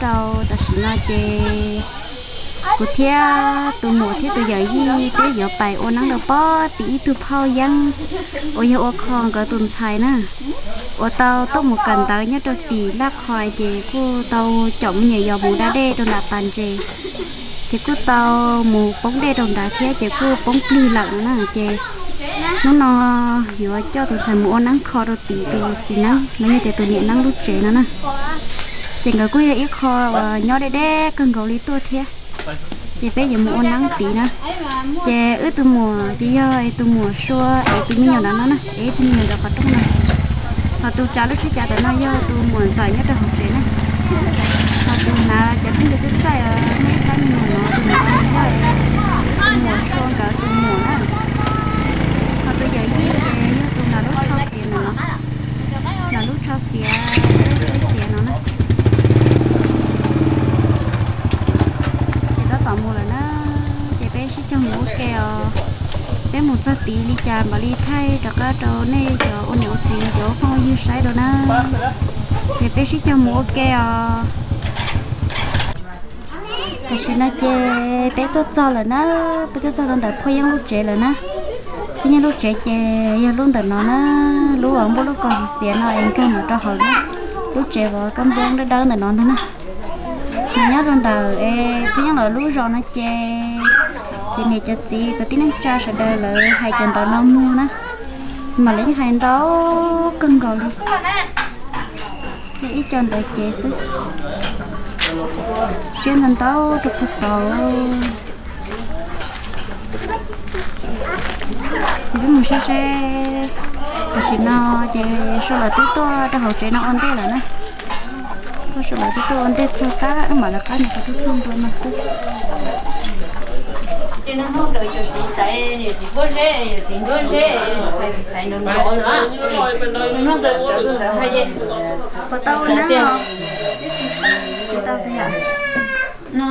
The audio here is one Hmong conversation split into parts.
Tau tam sim no ces kuv thiab tus muam thiab tus yawm yij peb yuav pais ua neeb rau pob tim ib tug phauj yeeb uas yog ua kho nkawd tus ntxhais na, uas tau tuaj mus kawm ntawv nyob rau tim Laj Qhais ces kuj tau caum me nyuam yaus mus da dej rau nram pas ntses, ces kuj tau mus poob dej rau nrad thiab ces kuj poob plig lawm no na. Ces hnub no yuav coj tus ntxhais mus ua neeb kho rau tim tus txiv neeb los yog tias tus niam neeb lub tsev no na. Ces nkawd kuj yog ib qho uas nyob deb deb kawg nkaus li tuaj thiab. Ces peb yuav mus ua neeb tid na. Ces wb tus muam ces yog tus muam Sua es tus me nyuam ntawd no na, es tus me nyuam ntawd qhov rooj na. Ho tus tsav lub tsheb cav ntawm no yog tus muam Ntxawm nyob rau hauv tsev na. Ho tus hnav cov phooj ywg txaij txaij, muaj ib phab me nyuam no, tus hnav yog tus muam Sua nkawd tus muam na. Ho tus yawm yij ces yog tus hnav lub tsho xiav no, hnav lub tsho xiav, lub xiav no na. Ces tab tom mus lawm na, ces peb sib cog mus ua ke os. Peb mus txog tid li cas mam li thaij rov qab rau nej cov ua niam ua txiv cov phooj ywg saib rau na. Ces peb sib cog mus ua ke os. Tam sim no ces peb tuaj txog lawm na, peb tuaj txog rau ntawm phauj yeeb lub tsev lawm na. Phauj yeeb lub tsev ces yog lub ntawm no na, lub uas npuab lub ko xiav no es nkag mus rau hauv na. Lub tsev uas kab nplooj dawb dawb ntawm no ntag na. Nws nyob rau ntawm es phauj yeeb lawv lub zos no ces, ces niam cov txiv kwv tij neej tsa sawv daws lawv hais cov ntawv no muag na, mam li hais ntau kawg nkaus li. Ib co ntawv cev xwb, siab ntau ntau rau puag tod. Ces peb mus saib saib, tam sim no ces Sua lawv twb tuaj rau hauv tsev no ua ntej lawm na. Tuaj Sua lawv twb tuaj ua ntej txog tab wb mam lawv qab mus qhov twb txog ntua no xwb. Ces no hmoob ntawd yog txiv xaiv, yog txiv pob zeb, yog txiv nruab zeb, yog txiv xaiv nrov nrov lawm. Hmoob ntawd rawv tus ntawd hais ces, puas tau xaiv tias, no,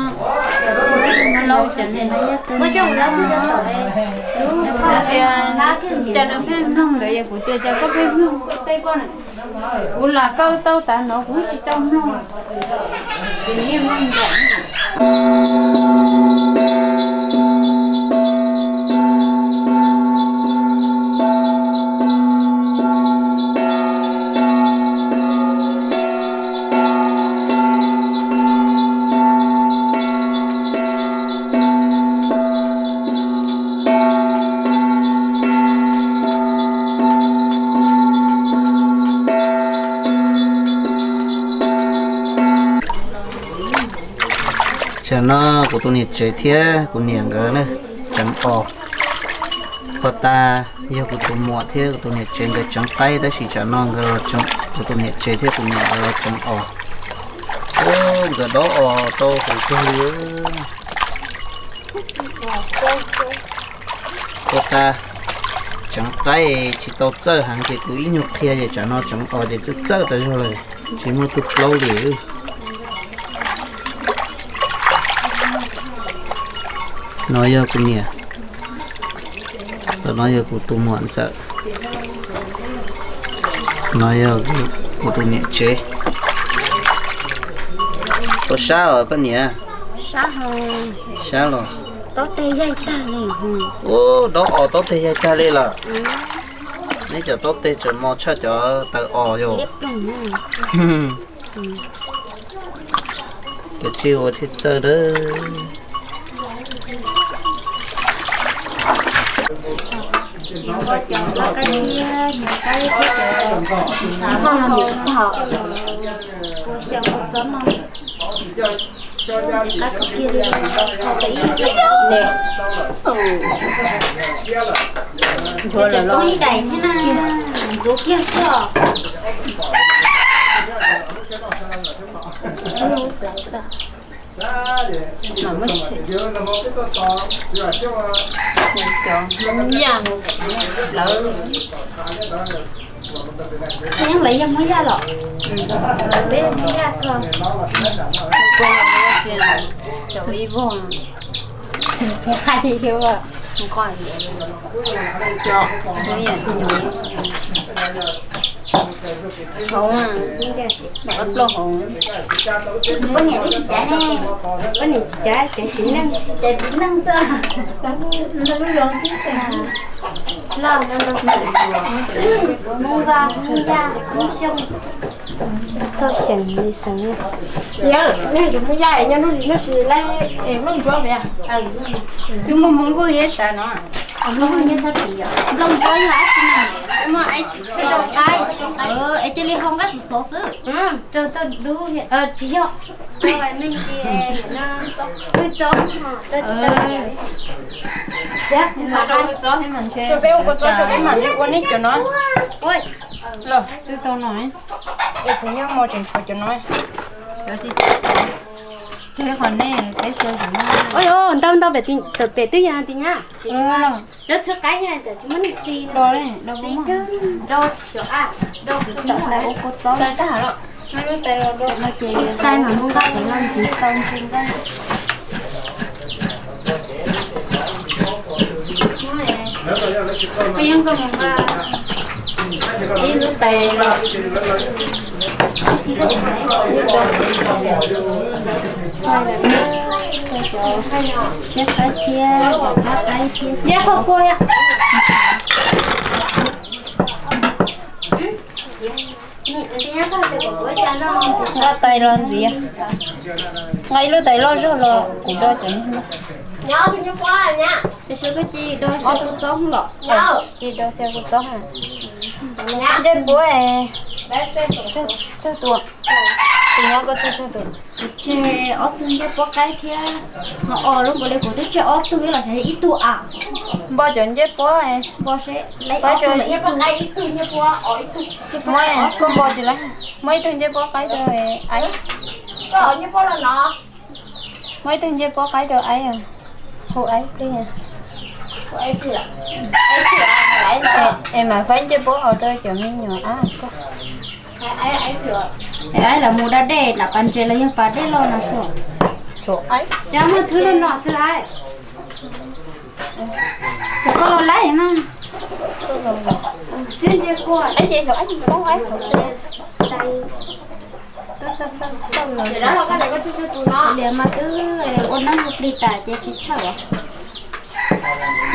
no lauj, cov niag, xaiv tias, cas nws pheej mloog ntawd es kuv tias cas koj pheej mloog tej koj na. Kuv lam kaw tau tas no kuv tsis tau mloog. Ces nws yeej mloog ntawm. Tsam no kuv tus niam tsev thiab kuv niam nkawd na tseev os. Puag ta yog kuv tus muam thiab kuv tus niam tsev nkawd tseev qaib tab sis tsam no nkawd los tseev, kuv tus niam tsev thiab kuv niam nkawd los tseev os. Nkawd dob os tau huv kawg li. Puag ta tseev qaib tsis tau txawj heev ces kuv ib nyuag qhia ces tsam no tseev os ces txawj txawj tas zog lawm, tsis muaj tug plaub li. No yog kuv niam, no yog kuv tus muam ntxawm, no yog kuv tus niam tsev. Ua sab os koj niam? Sab los? Ub, dob os taub teg yaig tag li lawm. Neb cov taub teg tseem mos tshaj cov taws os yom. Cov tsij ua thiaj txawj dawb. Ntxuav kiag xwb os. Cov Hmoob Yaj lawv yeej lawv yog Hmoob Yaj los? Peb Hmoob Yaj kawg. Cov ib vog hais nqo. Hauv, noj plaub hauv. Poj niam twb tsis cav ne, poj niam tsis cav, cav txiv neej, cav txiv neej xwb. Loj no ntau, Hmoob Vaj, Hmoob Yaj, Hmoob Xyooj. Txhob xyeem li xeem. Yog nej tus Hmoob Yaj nyob hnub sis laib Nplooj Ntsuab, twb muaj Hmoob Nkuj Nyiaj Sav no. Nplooj Ntsuab yog dab tsi na? Muaj aib tsis rau qaib, es cia li hau nqaij xov xov xwb. Rau tau dub, tsis yog, me ntsis, pw txob, rau peb ua kua txob rau peb mam li ua nej cov no. Los twb tau no, es txhob nyob mo tseem tshuav cov no. Tseg qhov nej peb xyaw. Ntau ntau pem twb yog ti nyab. Lawv txhawb qaib, tsis muaj neeg xi, xi kawg, do xyov ab, do kuv tom ntawd ua kua txob. Tais mas npoo nqaj pem no ntxiv tau ntsis nqaij. Yeej koj mus nqa ib lub tais los. Siab qaib thiab, qab qaib thiab. Nqa tais los ntxiv, nqa ib lub tais loj zog los kuv do cov. Tiam sis koj cia do xyaw kua txob los, cia do xyaw kua txob. Ncej puab tsawg tus? Tus nyob koj tsawg tus? Kuv tseg ob tug ncej puab qaib thiab, no os lub nkaus li kuv twb tseg ob tug los xyov yog ib tug a. Npo cov ncej puab, npo seb, muab, koj npo tsis lawm, muab ib tug ncej puab qaib rau aib. Muab ib tug ncej puab qaib rau aib, hu aib pliag. Es mam faib ncej puab hauv rau cov me nyuam ab koj. Aib los mus da dej nram pas ntses los yog pas dej loj no xwb. Cov muaj thwb loj no xwb laiv. Cov koj los laib mas. Twb nce kua. Liam mas twb ua neeb ua plig tas ces tsis txhawj.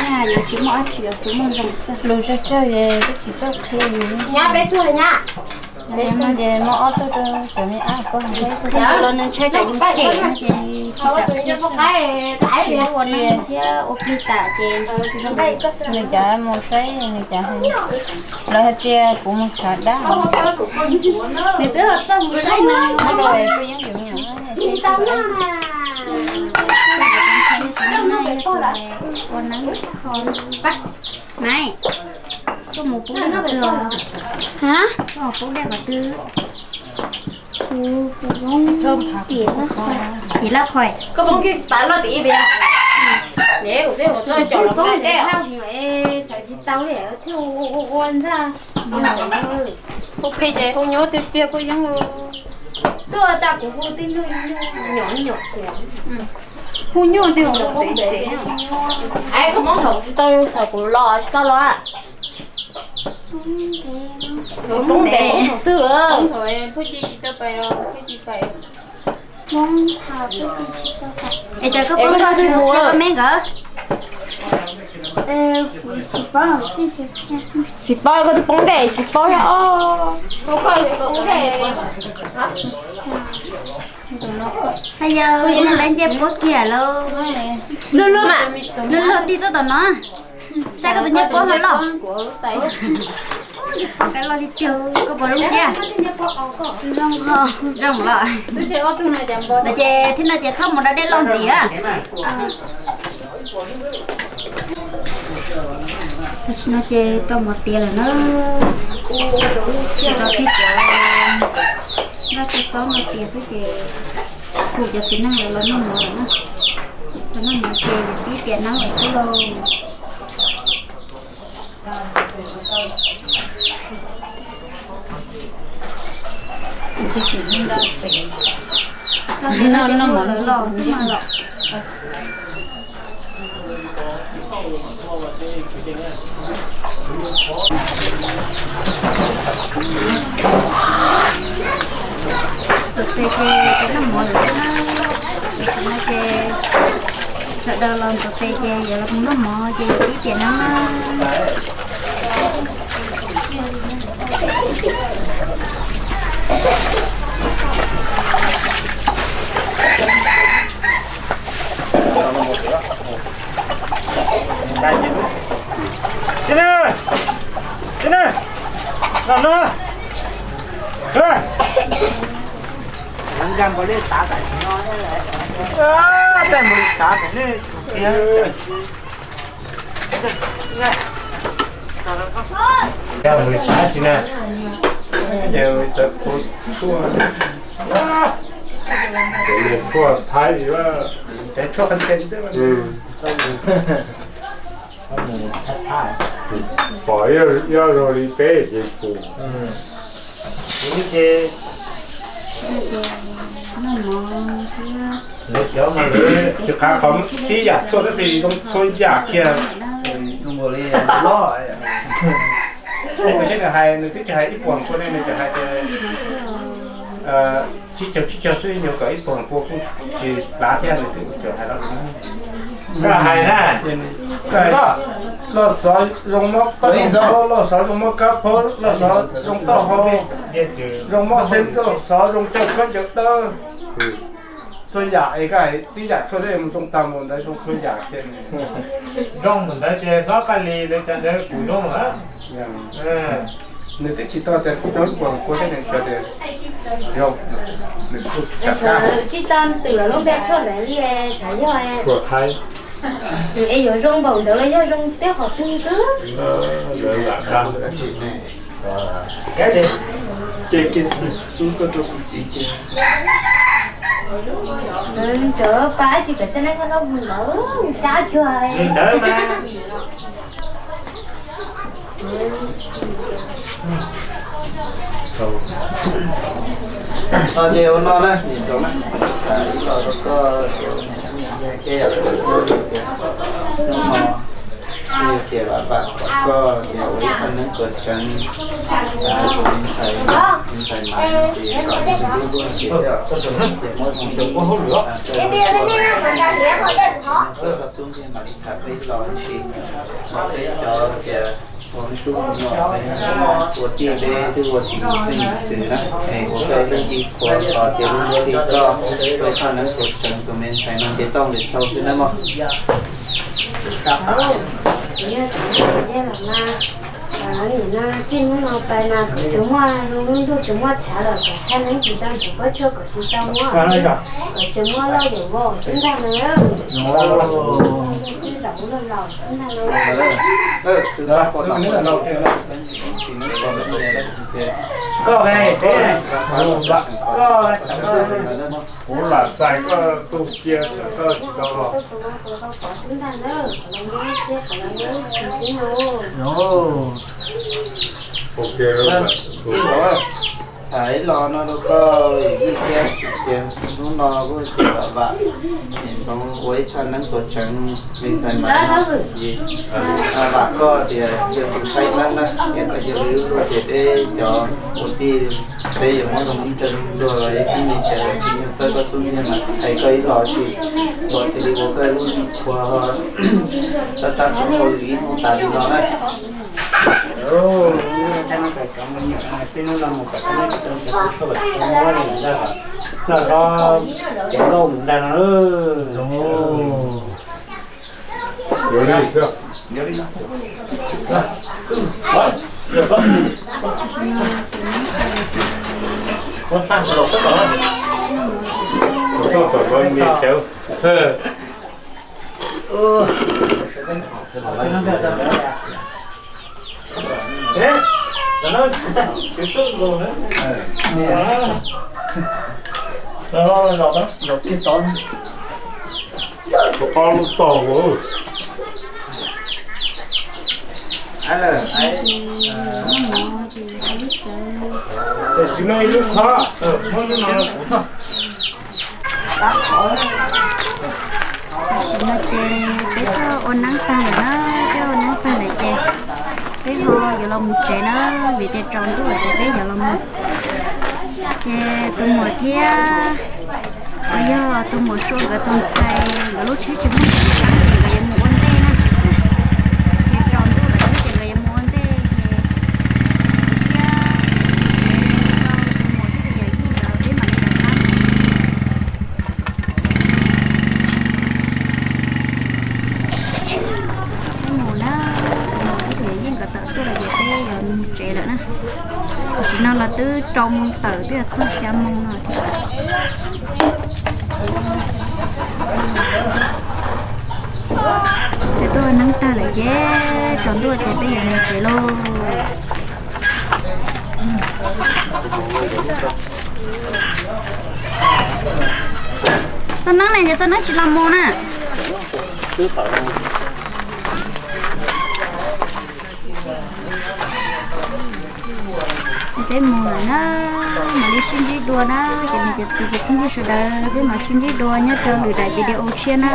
Nyaj yuav tsis muaj dab tsi, yuav tsis muaj zoo xwb. Lus tsawg tsawg es twb tsis txawj qhia yus. Nyab peb tug nyab. Peb tug ces muab ob tug rau cov me ab koj. Los nws ntshai tsam yus cem no ces tsis kam qhia xwb. Tsis ua neeb thiab ua plig tas ces zoo. Nws cav mus saib nws cav, lawv hais tias kuv mus tshav dab. Nws twb ho txawj mus saib nws. Ua neeb kho. Naiv, koj mus pub dej qhov twg os? Koj mus pub dej qhov twg? Tim laj phais. Koj poob kiag pas loj tim ib pes. Sawv tsis tau li thiaj ua ua ntag. Hu plig ces hu nyuaj tiag tiag kuj yeej. Tuaj tas kuv hu tib nyuag nyuam kuv. Hu nyuaj tiag. Aib, koj poob thaum tsis tau, thaum kuv los tsis tau los. Poob ntev thaum twg? Phooj Ywg tsis tau pais los Phooj Ywg pais. Es cas koj poob ntev tsis hu koj me nkawd? Tsis paub, koj twb poob ntev tsis paub thiab os. Koj poob ntev. Hais yog lawv nce puab kiag lauj. Luag luag mas, luag luag tig tuaj tom no. Saib koj tus ncej puab ho loj. Koj puas zoo siab? Zoo los. No ces thaum no ces txhob mus da dej loj ntxiv a. Tam sim no ces rau mov tiav lawm na. Rau tej cov nqaij kua txob no tiav xwb ces pum cov txiv neej lawv los noj mov lawm na. Los noj mov ces yuav pib tiav neeb lawm xwb lauj. Noj mov los xwb mas los. Ntxuav tes ces noj mov lawm na. Tam sim no ces sawv daws los ntxuav tes ces yuav los mus noj mov ces yuav pib tiam neeb na. Mus xav tsis na, ces txawv kua tshuaj, ces tshuaj thaib, txawv tshuaj qhov ntse xwb. Pom ib zaug li peb ces pum. Ces lawv cov mas lawv tsis qhov tib yam tshuaj tab sis zoo txhua yam kiag. Kuv saib nws hais, nws twb tsis hais ib puas kua ne, nws tsuas hais tias tsib caug tsib caug xwb, yog kom ib puas kua kuj tsis lav thiab, nws twb tsuas hais los. Koj hais na, loj xov zoo mob kab phaub, loj xov zoo mob kab phaub, loj xov zoo taub hau, zoo mob xeeb, loj xov zoo cawv khaub cawv dawb. Txhua yam es koj hais tib yam tshuaj thiaj mus zoo tag mus ntawd, zoo txhua yam kiag. Zoo mus ntawd ces hlob Kab Lis lawv cov ntawd kuj zoo lawm. Nws twb tsis tau tias kuv cog ib puas kua thiab, nws cog tias zoo. Tsis tau twm los lub npe tshuaj ntawd li, xyov yog es yuav zoo npaum ntawd los yog zoo tej qhov twg xwb. Ces kiag, tub koj rau kuv txiv kiag. Ntawd pa tsis pem tej neeg koj hlub mus ntawd, cas cuag li ntawd mas. Ces ua no na, nim rau na, ib los rau koj, ces ua niam thiab me nyuam tias, hnub no yog tias vam vam kom koj tias ua ib qho neeb kom tseev, tus me ntxhais, tus me ntxhais mas ces kom nws lub luag ces thiaj, ces muab zoo tseem, txawj koj xub ntiag mam li tham peb los sis, peb cov tias ua me tub me nyuam, ua tij peb twb ua tsis xeeb xwm na, es ua koj ib lub yig qhuas los tias lub luag li koj, ua ib qho neeb kom tseev tus me ntxhais no ces tau li tau xwb na mog. Nim no txij hnub no pais mas kuv tsis muaj lub ntuj tsis muaj tshav lawm, kom txhaj neeb tsis tau ntsuag pob tshuaj kom tsis tau muab, kom tsis muaj loj yam vau xwb ntag na. Txij zaum ub los xwb ntag na. Koj, kuv lam txais koj tus cia koj tsis tau los. Ib los no rau koj ywj thiab tias hnub no kuj tias vam vam, niam ntxoov ua ib thaj neeb tuam tseev me ntxhais mas no, vam koj tias yog tus saib neeb na, es koj yog li lub luag ces peb cov ua tij peb yuav muab zoo ib ntsais ntsuag los ib tib me cawv tsis nyuag txawj koj xub ntiag mas hais koj ib los sis kom cia li ua koj lub yig qhuas tab tab koj ua lwm ib hnub tas li no na. Txij hnub no mus kom tau cov tshuaj kom tau muab li ntag, noj hlob cev nkauj mus ntag no. Tus qab lub tog. Ces tsis muaj ib lub khob, muab lub no rau kuv. Tam sim no ces peb tuaj ua neeb tag lawm na, peb ua neeb tag lawm ces peb ho yuav los mus tsev na, yuav Ces tsaus ntuj ces peb yuav los mus. Ces tus muam thiab, uas yog tus muam Sua nkawd tus ntxhais nkawd lub tsheb tsis muaj peev xwm ces nkawd yuav mus ua ntej na. Ces tsaus ntuj lawm ces nkawd yuav mus ua ntej ces thiab tus muam thiab tus yawm yij nkawd peb mam li rov qab. Peb mus na, tus muam thiab tus yawm yij nkawd tawm tuaj lawm ces peb yuav mus tsev lawm na. Tam sim no los twb rau moos tawm twb yuav txog xya moos no thiab. Ces tuaj neeb tag lawm ces tsaus ntuj ces peb yuav mus tsev lauj. Txog neeb ne ces txog neeb tsis los mus na. Peb mus lawm na, mam li sib ntsib dua na, ces niam cov txiv ces phooj ywg sawv daws peb mam sib ntsib dua nyob rau lwm daim video tshiab na.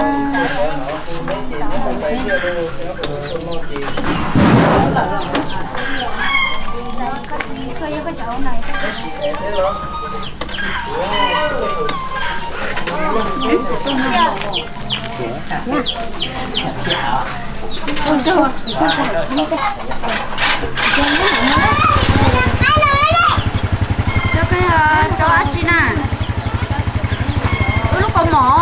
Rau dab tsi na? Wb lub kaus mom.